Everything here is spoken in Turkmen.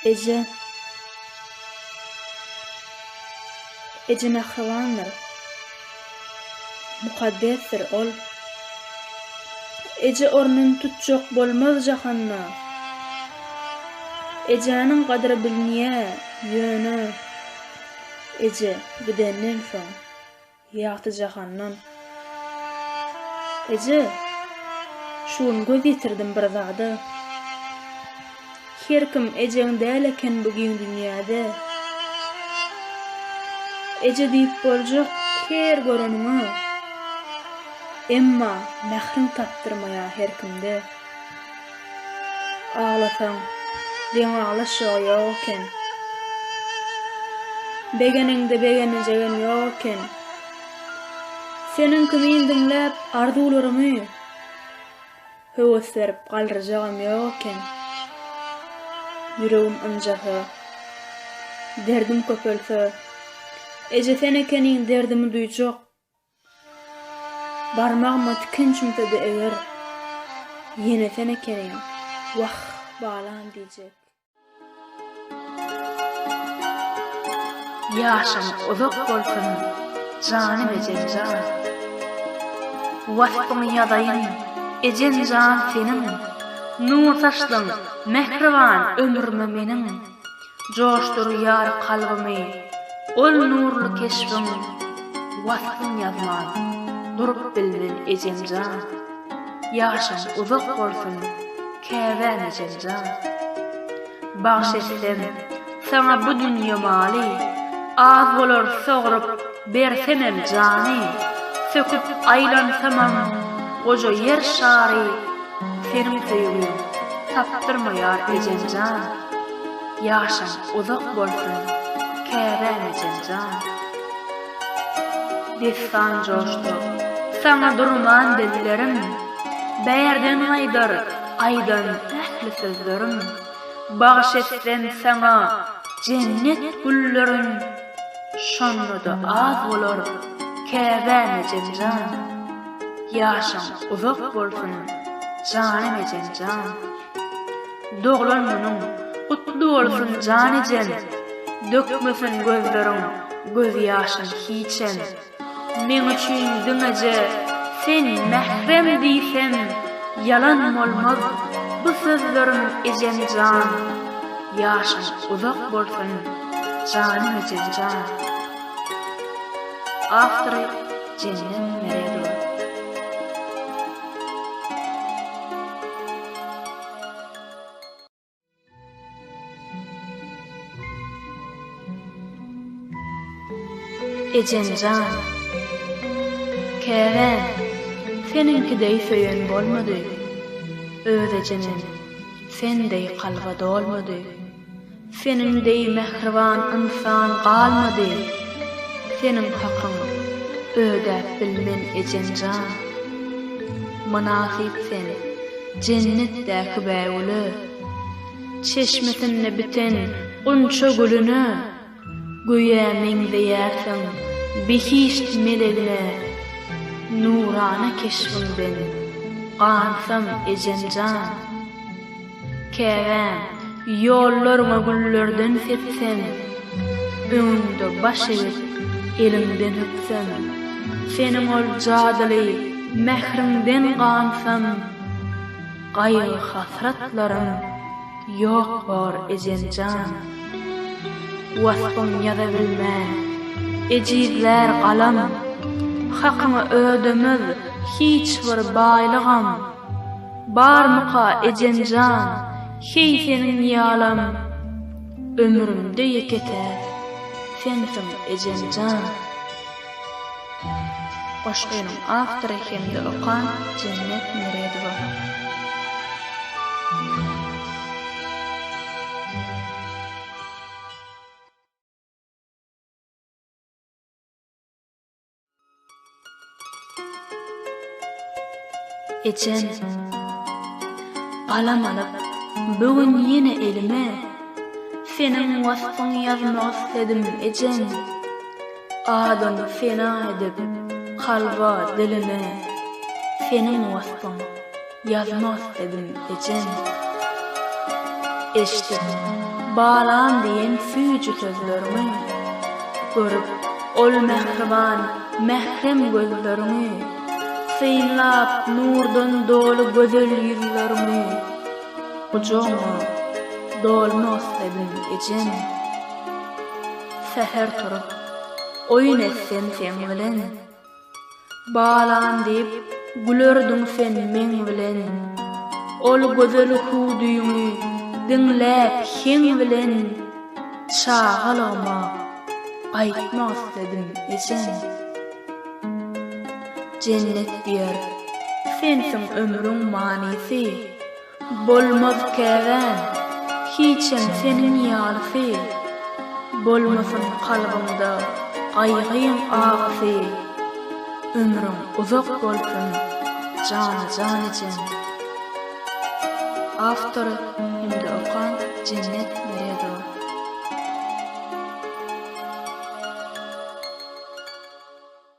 Eje. Eje mähribandyr. Mukaddesdir ol. Eje ornun tutjak bolmaz jahanda. Ejäniň gadyry bilinýä ýöne eje gidenden soň. Ýagty jahandan. Eje, şu gün göz ýetirdim bir zada. Her kim ejeň däl eken bu giň dünýäde. Eje diýip boljak her göreniňe. Emma mähriň tapdyrmaýar her kimde. Aglasaň, deň aglaşjagy ýok eken. Begeneňde begenjegem ýok eken. Seniň kimin diňläp arzuwlarymy, Höwes berip galdyrjagam ýok eken. Ýüregim ynjasa, derdim köpelse, Eje sen ekeniň derdimi duýjak. Barmagyma tiken çümse-de eger, Ýene sen ekeniň, wah, balam diýjek. Ýaşyň uzak bolsun, janym ejem jan. Waspyňy ýazaýyn, ejem jan seniň, Nur saçdyň, mähriban ömrüme meniň. Joşdurýar kalbymy ol nurly keşbiň, Waspyň ýazman durup bilmen ejem jan. Ýaşyň uzak bolsun, käbäm ejem jan. Bagş etsem saňa bu dünýe maly, Az bolar sogrup bersemem jany, Söküp aýlansamam goja ýer şary, Seniň söýgiň tapdyrmaýar ejem jan. Ýaşyň uzak bolsun, käbäm ejem jan. Dessan joşdy, saňa durman dillerim, Bärden gaýdar aýdan ähli sözlerim. Bagyş etsem saňa jennet güllerin, Şonda-da az bolar, käbäm ejem jan. Ýaşyň uzak bolsun, janym ejem jan. Doglan günüň gutly bolsun jan ejem, Dökmesin gözleriň gözýaşyn hiçem. Meň üçin diňeje sen mährem diýsem, Ýalan bolmaz bu sözlerim ejem jan. Ýaşyň uzak bolsun janym ejem jan. Awtory Jennet Meredowa. Ejem jan, käbäm, seniňki deý söýen bolmady, Öz ejemem sen deý kalba dolmady. Seniň deý mähriban ynsan galmady, Seniň hakyň ödäp bilmen ejem jan. Mynasyp sen jennetdäki bägüle, Çeşmesinde biten gunça gülüne, Göýä meňzeýärsiň behişt melegine, Nurana keşbiňden gansam ejem jan. Käbäm, ýollaryňa güllerden sepsem, Öňüňde baş egip, eliňden öpsem, Seniň ol jadyly mähriňden gansam, Gaýgy-hasratlarym ýok bor ejem jan. Waspyň ýaza bilmän, ejizlär galam, Hakyňy ödemez hiç bir baýlygam. Barmyka ejem jan, heý seniň ýalam, Ömrümde ýeke-täk sensiň ejem jan. Goşgynyň awtory hem-de okan Jennet Meredowa. Ejem, galam alyp, bu gün ýene elime, Seniň waspyňy ýazmak isledim, ejem. Adyňy sena edip, kalba, dilime, Seniň waspyň ýazmak isledim, ejem. Eşidip. Balam diýen süýji sözleriňi, Görüp ol mähriban, mährem gözleriňi, Synlap nurdan doly gözel ýüzleriňi, Gujagyňa dolmak isledim, ejem. Säher turup, oýun etsem seň bilen. Balam diýip, gülerdiň sen meň bilen. Ol gözel hüwdüňi diňläp heň bilen, Çagalygyma gaýtmak isledim, ejem. Jennet diýer, sensiň ömrüň manysy. Bolmaz käbäm, hiçem seniň ýalysy, Bolmasyn kalbyňda gaýgyň agysy, Ömrüň uzak bolsun, jana-jan ejem. Awtory hem-de okan Jennet Meredowa.